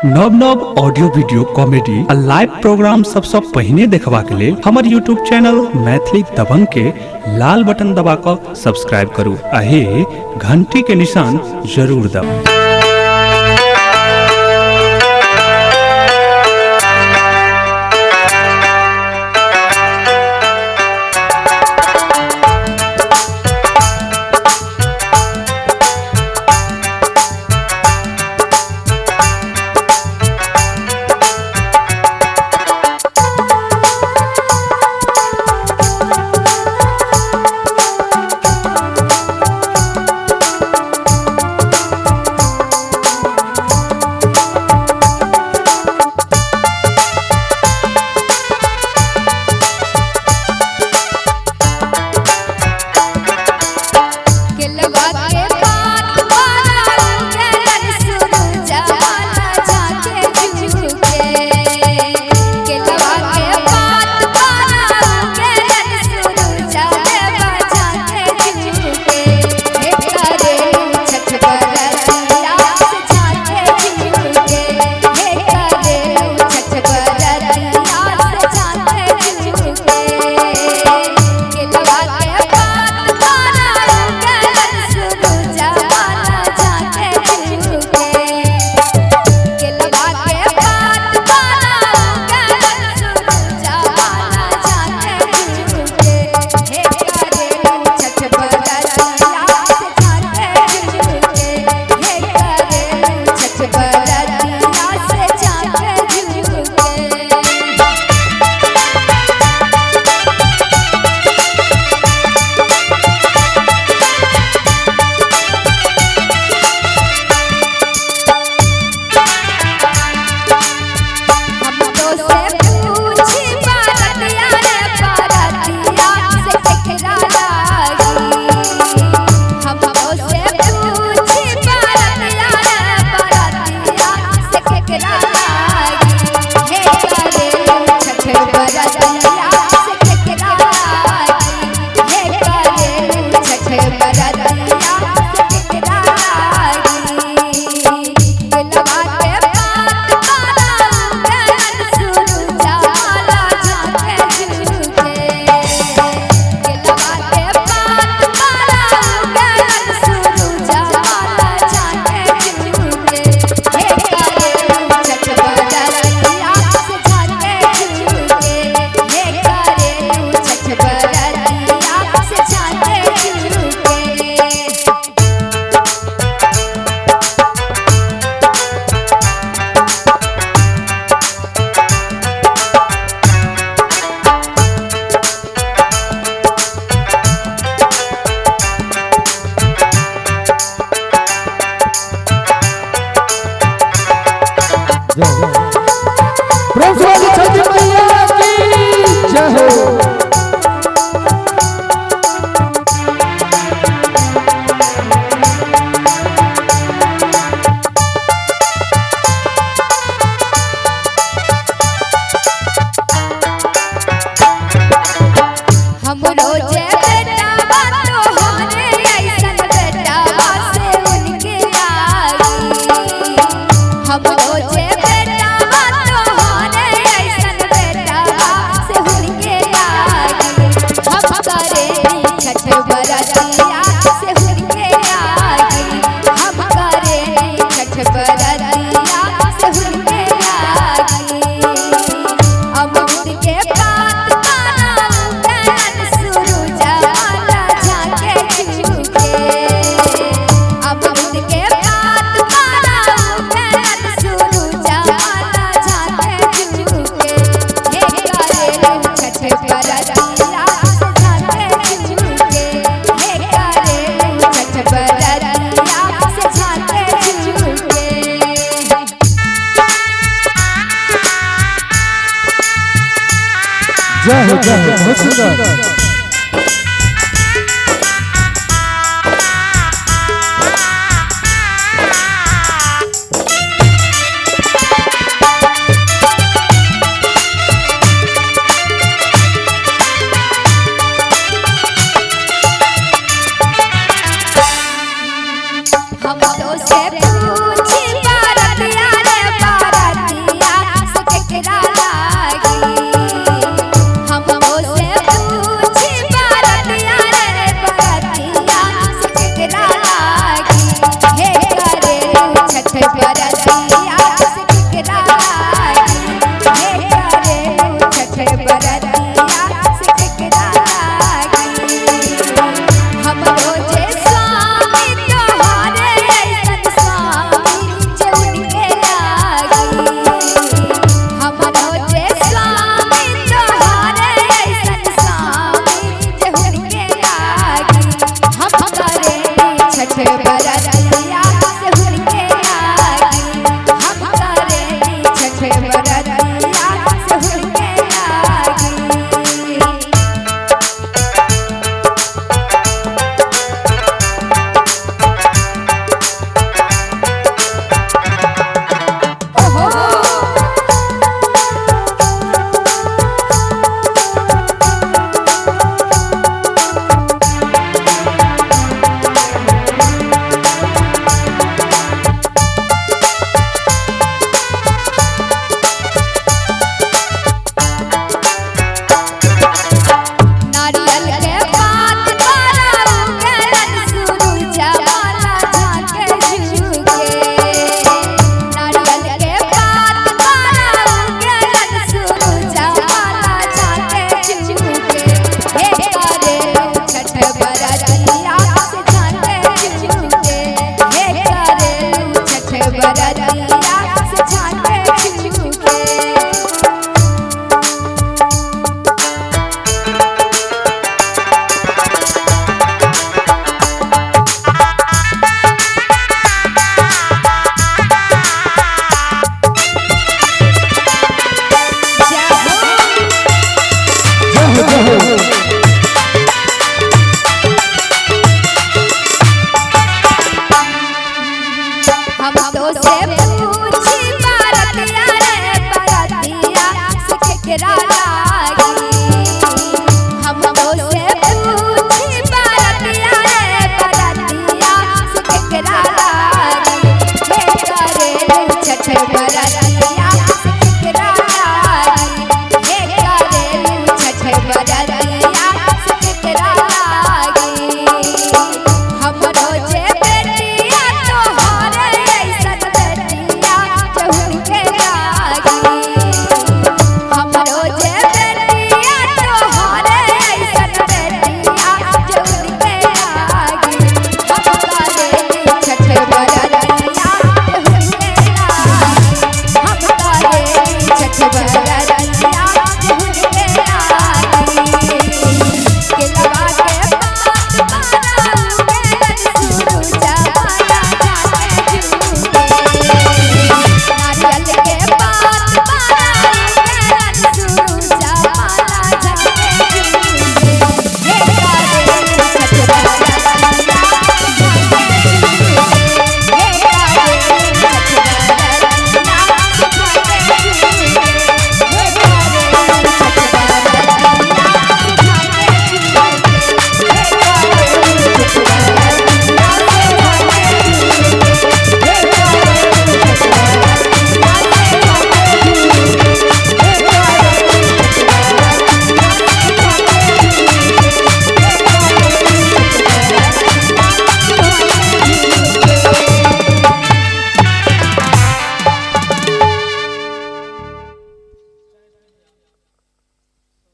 नव नव audio video comedy आ लाइव प्रोग्राम सबसँ पहिने देखबाक लेल हमर यूट्यूब चैनल मैथिली दबंग के लाल बटन दबा कऽ सब्सक्राइब करू आ हे घंटी के निशान जरूर दबाउ। केलवा के पात पारा केलन सुरजा जाके झुके। केलवा के पात पारा केलन सुरजा जाके झुके। हे करे छठ बरतिया से जाके झुके। हे करे छठ बरतिया से जाके झुके। केलवा के पात पारा केलन सुरजा जाके झुके। केलवा के पात पारा केलन सुरजा जाके झुके। हे करे छठ बरतिया से जाके झुके। हे करे छठ बरतिया से जाके झुके। हम तो से पूछी पारतिया रे पारतिया से केकरा लागी। हम तो से पूछी पारतिया रे पारतिया से केकरा लागी। हे करे छठ बरतिया से केकरा लागी। हे करे छठ बरतिया से केकरा लागी। केलवा के पात पारा केलन सुरजा जाके झुके। केलवा के पात पारा केलन सुरजा जाके झुके। हे करे छठ बरतिया से जाके झुके। हे करे छठ बरतिया से जाके झुके। जय हो। प्रेम से बोलिए छठी मैया की जय हो। हमरो जे बेटा बा तो हमरे ऐसन बेटा से उनके लागी। हमरो जे बेटा बा तो हमरे ऐसन बेटा से उनके लागी। हम करे छठ बरतिया से उनके लागी। हम करे छठ बरतिया से उनके लागी। अमरूद के पात पारा केलन सुरजा जाके झुके। अमरूद के पात पारा केलन सुरजा जाके झुके। हे करे छठ बरतिया से जाके झुके। हे करे छठ बरतिया से जाके झुके। जय हो जय हो, बहुत सुंदर।